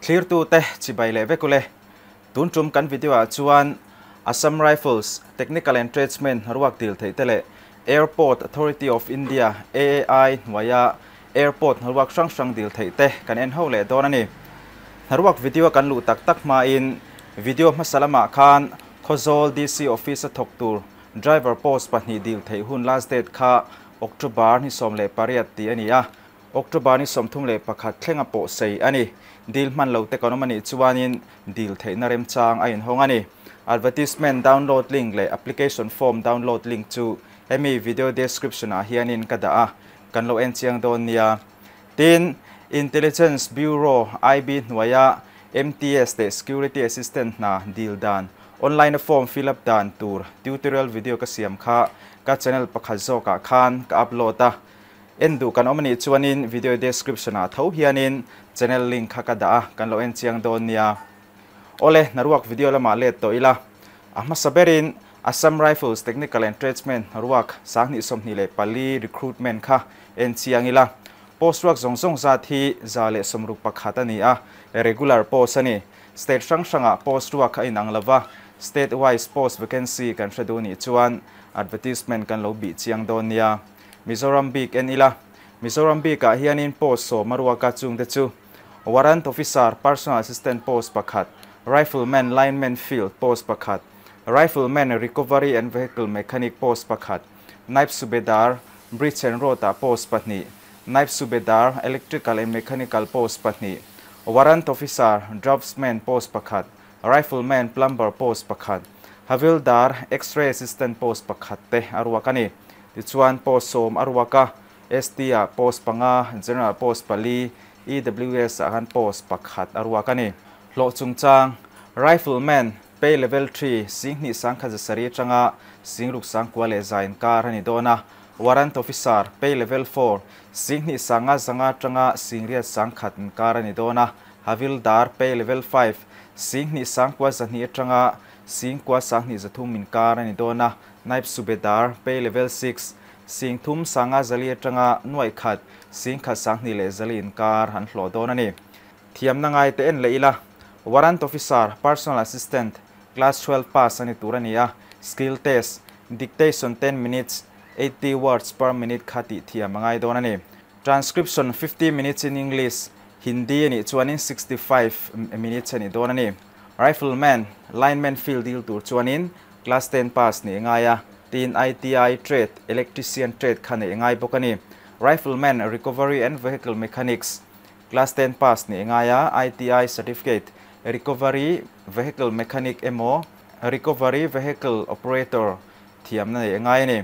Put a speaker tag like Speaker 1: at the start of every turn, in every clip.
Speaker 1: Thlirtute chibai leh vek ule. Tun tum kan video ah chuan Assam Rifles Technical and Tradesmen hnaruak dil theih te leh Airport Authority of India, AAI, hnuaia Airport hnaruak hrang hrang dil theih te kan en ho leh dawn a ni. Hnaruak video a kan luh tak tak hmain video hmasa lamah khan Khawzawl DC Office a thawk tur driver post pahnih dil theih hun last date kha October ni 18 tih a ni a, October ni 31 thlenga pawh sei a ni. Dil hman lo te kan awm a nih chuanin dil theihna remchang a inhawng a ni. Advertisement download link leh application form download link chu hemi video description ah hianin ka dah a, kan lo en chiang dawn nia. Tin, Intelligence Bureau, IB, hnuaia MTS leh Security Assistant hna dil dan, online a form fill up dan tur tutorial video ka siam kha ka channel pakhat zawkah khan ka upload a. En duh kan awm anih chuanin video description ah tho hianin channel link kha ka dah a, kan lo en chiang dawn nia. Awle, hnaruak video lamah let tawh ila. A hmasa berin Assam Rifles Technical and Tradesmen hnaruak 2024 recruitment kha en chiang ila. Post ruak zawng zawng zat hi 161 a ni a, regular post a ni. State hrang hrangah post ruak a inang lova, state wise post vacancy kan hre duh nih chuan advertisement kan lo bih chiang dawn nia. Mizoram bik en ila, Mizoram bikah hianin post 10 a ruak a, chungte chu Warrant Officer Personal Assistant post pakhat, Rifleman Lineman Field post pakhat, Rifleman Recovery and Vehicle Mechanic post pakhat, Naib Subedar Bridge and Road ah post pahnih, Naib Subedar Electrical and Mechanical post pahnih, Warrant Officer Draftsman post pakhat, Rifleman Plumber post pakhat, Havildar X-ray Assistant post pakhat te a ruak a ni. Tichuan post 10 a ruak a, ST ah post panga, General post pali, EWS ah khan post pakhat a ruak a ni. Hlawh chungchang, Rifleman pay level 3 2107 atanga 6100 leh zain kar a ni dawn a, Warrant Officer pay level 4 2500 atanga 8100 in kar a ni dawn a, Havildar pay level 5 19,200 atanga 9,300 in kar a ni dawn a, Naib Subedar pay level 6 35,400 atanga 1,000 1,200 leh zali in kar an hlawh dawn a ni. Thiamna ngai te en leh ila, Warrant Officer Personal Assistant Class 12 pass a ni tur a ni a, skill test dictation 10 minutes 80 words per minute kha tih thiam a ngai dawn a ni. Transcription 50 minutes in English, Hindi a nih chuanin 65 minutes a ni dawn a ni. Rifleman, Lineman field dil tur chuanin Class 10 pass nih ngai a, tin ITI trade, Electrician trade kha neih ngai bawk a ni. Rifleman Recovery and Vehicle Mechanics Class 10 pass nih ngai a, ITI certificate, Recovery Vehicle Mechanic emaw Recovery Vehicle Operator thiamna neih ngai a ni.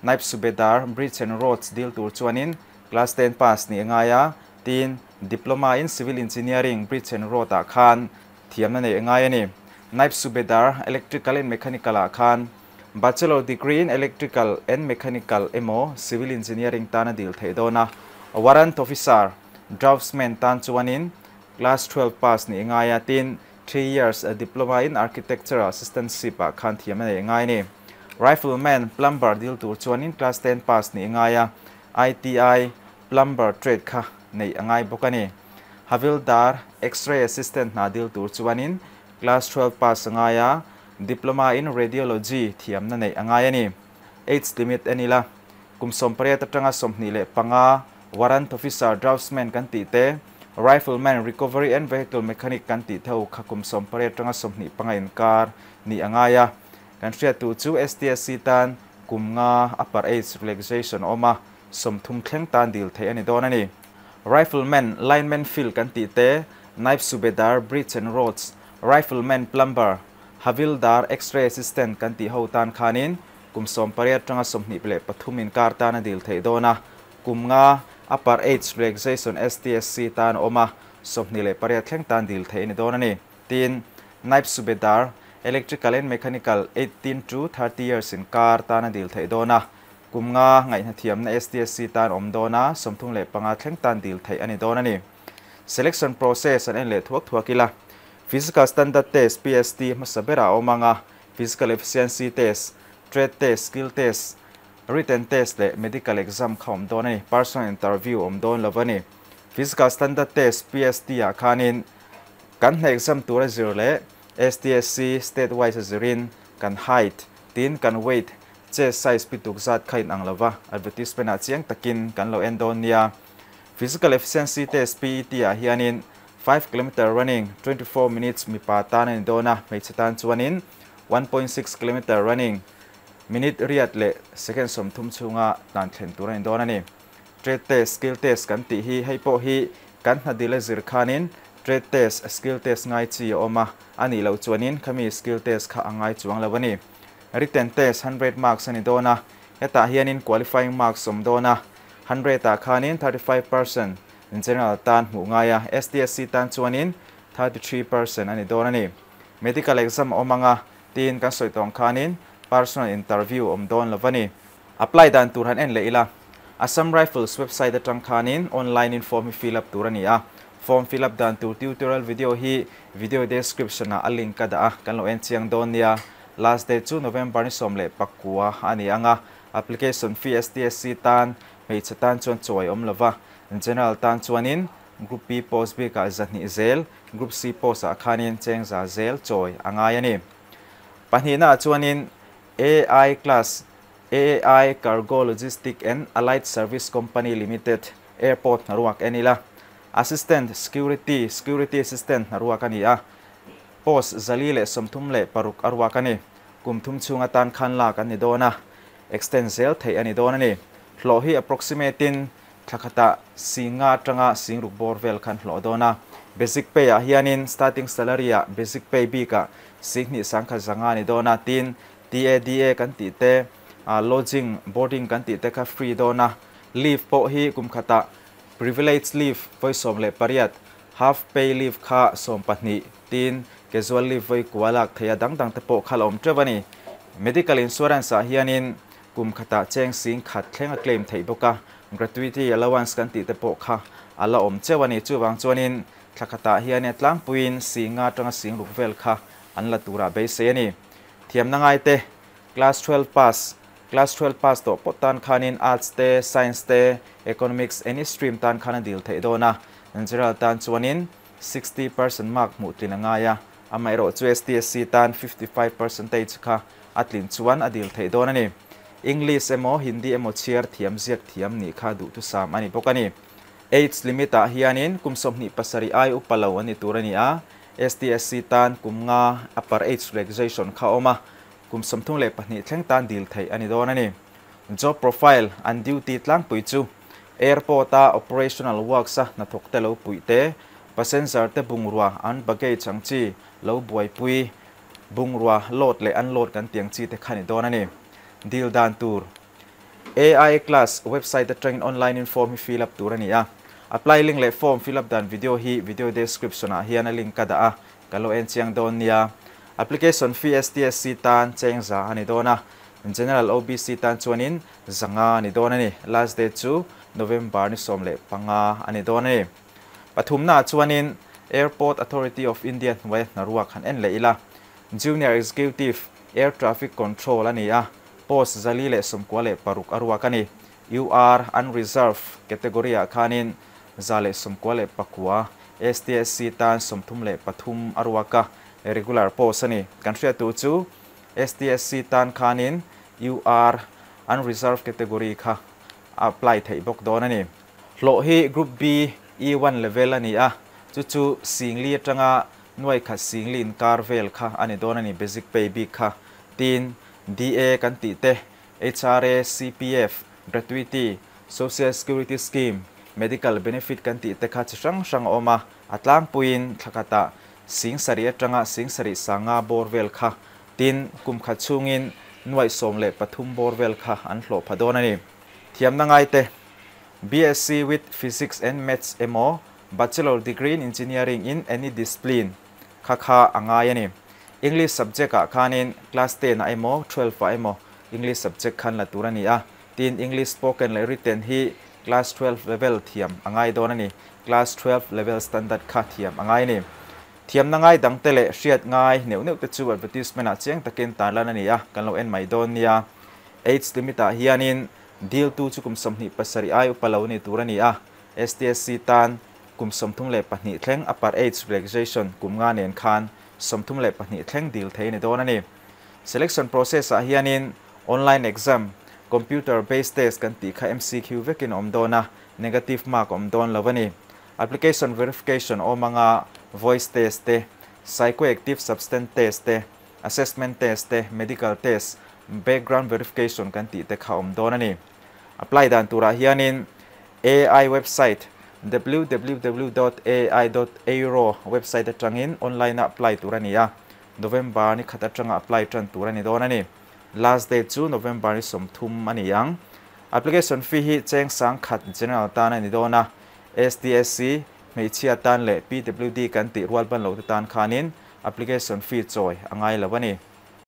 Speaker 1: Naib Subedar Bridge and Roads dil tur chuanin Class 10 pass nih ngai a, tin Diploma in Civil Engineering Bridge and Road ah khan thiamna neih ngai a ni. Naib Subedar Electrical and Mechanical ah khan Bachelor degree in Electrical and Mechanical emaw Civil Engineering tana dil theih dawn a, Warrant Officer Draftsman tan chuanin Class 12 pass nih ngai a, tin 3 years Diploma in Architecture Assistantship ah khan thiamna neih ngai a ni. Rifleman Plumber dil tur chuanin Class 10 pass nih ngai a, ITI Plumber trade kha neih a ngai bawk a ni. Havildar X-ray Assistant hna dil tur chuanin Class 12 pass a ngai a, Diploma in Radiology thiamna neih a ngai a ni. Age limit en ila, kum 18 atanga 25 Warrant Officer Draftsman kan tih te, Rifleman Recovery and Vehicle Mechanic kan tih tho kha kum 18 atanga 25 inkar nih a ngai a. Kan hriat tu chu STSC tan kum nga upper age relaxation awm a, 30 thleng tan dil theih a ni dawn a ni. Rifleman Lineman field kan tih te, Naib Subedar Bridge and Roads, Rifleman Plumber, Havildar X-ray Assistant kan tih ho tan khanin kum 18 atanga 23 inkar tan a dil theih dawn a, kum nga upper age relaxation STSC tan awm a, 28 thleng tan dil theih a ni dawn a ni. Tin Naib Subedar Electrical and Mechanical 18 to 30 years inkar tan a dil theih dawn a, kum nga ngaihna thiamna STSC tan awm dawn a, 35 thleng tan dil theih a ni dawn a ni. Selection process an en leh thuak thuak ila, Physical Standard Test PST hmasa bera awm anga, Physical Efficiency Test, Trade Test, Skill Test, Written Test leh Medical Exam kha awm dawn a ni. Personal Interview awm dawn lo a ni. Physical Standard Test PST ah khanin Kan hna exam tura zir leh STSC state wise a zirin kan height tin kan weight chest size pituk zat kha in ang lova advertisement ah chiang takin kan lo en dawn nia. Physical Efficiency Test PET ah hianin 5 kilometer running 24 minutes mipa tan a ni dawn a, hmeichhe tan chuanin 1.6 kilometer running minute riat leh second 30 chhunga tlan thlen tur a ni dawn a ni. Trade test, skill test kan tih hi hei pawh hi kan hna dil a zir khanin trade test, skill test ngai chi a awm a, a nih loh chuanin khami skill test kha a ngai chuang lo a ni. Written test 100 marks a ni dawn a, hetah hianin qualifying marks awm dawn a, 100 ah khanin 35% general tan hmuh ngai a, STSC tan chuanin 33% a ni dawn a ni. Medical exam a awm ang a, tiin kan sawi tawng khanin personal interview awm dawn lo a ni. Apply dan tur han en leh ila, Assam Rifles website atang khanin online in form hi fill up tur a ni a. Form fill up dan tur tutorial video hi video description ah a link ka dah a, kan lo en chiang dawn nia. Last date chu November ni 19 a ni ang a, application fee STSC tan hmeichhe tan chuan chawi awm lova, general tan chuanin Group B post bikah 200 zel, Group C post ah khanin cheng 100 zel chawi a ngai a ni. Pahnihna ah chuanin AI class AAI Cargo Logistic and Allied Service Company Limited Airport hnaruak en ila, Assistant Security, Security Assistant hnaruak a ni a, post 436 a ruak a ni. Kum thum chhung atan khan lak an ni dawn a, extend zel theih a ni dawn a ni. Hlawh hi approximate in thla khatah 50 atanga 60 bawr vel khan hlawh dawn a. Basic pay ah hianin starting salary ah basic pay bikah 21,500 a ni dawn a, tin TADA kan tih te, lodging, boarding kan tih te kha free dawn a. Leave pawh hi kum khatah privilege leave vawi 18, half pay leave kha 12, tin casual leave vawi kua lak thei a dang dang te pawh kha la awm teuh a ni. Medical insurance ah hianin kum khatah cheng 10,000 thleng a claim theih bawk a, gratuity allowance kan tih te pawh kha a la awm cheuh a ni. Chuvang chuanin thla khatah hianin a tlangpuiin 50 atanga 60 vel kha an la turah beisei a ni. Thiamna ngai te class 12 pass, class 12 pass tawh pawh tan khanin arts te, science te, economics any stream tan khan a dil theih dawn a, general tan chuanin 60% mark hmuh tlin a ngai a, amaherawh chu STSC tan 55 percentage kha a tlin chuan a dil theih dawn a ni. English emaw Hindi emaw chhiar thiam ziak thiam nih kha duhthusam a ni bawk a ni. Age limit ah hianin kum 27 ai upa lo a ni tur a ni a, STSC tan kum nga upper age relaxation kha awm a, kum 32 thleng tan dil theih a ni dawn a ni. Job profile an duty tlangpui chu airport a operational works a hnathawk te lo puih te, passenger te bungrua an baggage ang chi lo buaipui, bungrua load leh unload kan tiang chi te kha ni dawn a ni. Dil dan tur AI class website atangin online in form hi fill up tur a ni a. Apply link leh form fill up dan video hi video description ah hian a link ka dah a, kan lo en chiang dawn nia. Application fee STSC tan cheng 100 a ni dawn a, general OBC tan chuanin 500 a ni dawn a ni. Last date chu November ni 15 a ni dawn a ni. Pathumna ah chuanin Airport Authority of India hnuai hnaruak han en leh ila, Junior Executive Air Traffic Control a ni a, post 496 a ruak a ni. UR Unreserved category ah khanin 199, STSC tan 33 a ruak a, regular post a ni. Kan hriat tur chu STSC tan khanin UR Unreserved category kha apply theih bawk dawn a ni. Hlawh hi Group B E1 level a ni a, chu chu 4000 atanga 140,000 inkar vel kha a ni dawn a ni basic pay bik kha. Tin DA kan tih te, HRA, CPF, gratuity, social security scheme, medical benefit kan tih te kha chi hrang hrang a awm a, a tlangpuiin thla khatah 7,000 atanga 7,500 bawr vel kha, tin kum khat chhungin 13,000 bawr vel kha an hlawh pha dawn a ni. Thiamna ngai te BSc with Physics and Maths emaw Bachelor degree in Engineering in any discipline kha kha a ngai a ni. English subject ah khanin class 10 ah emaw 12 ah emaw English subject khan la tur a ni a, tin English spoken leh written hi class 12 level thiam a ngai dawn a ni. Class 12 level standard kha thiam a ngai a ni. Thiamna ngai dang te leh hriat ngai neuh neuh te chu advertisement ah chiang takin tarlan a ni a, kan lo en mai dawn nia. Age limit ah hianin dil tu chu kum 27 ai upa lo ni tur a ni a, STSC tan kum 32 thleng upper age relaxation kum nga nen khan 32 thleng dil thei ni dawn ani. Selection process ah hianin online exam, computer based test kan tih kha MCQ vekin awm dawn a, negative mark awm dawn lo ani. Application verification awm anga voice test te, psychoactive substance test te, assessment test te, medical test, background verification kan tih te kha awm dawn ani. Apply dan turah hianin AI website www.ai.aero website atangin online a apply tur ani a. November ni khat atanga apply tan tur ani dawn ani. Last date chu November ni 30 ani ang. Application fee hi cheng 10,000 general tan ani dawn a. STSC hmeichhia tan leh PWD kan tih rual ban lo te tan khanin application fee chawi angai lo ani.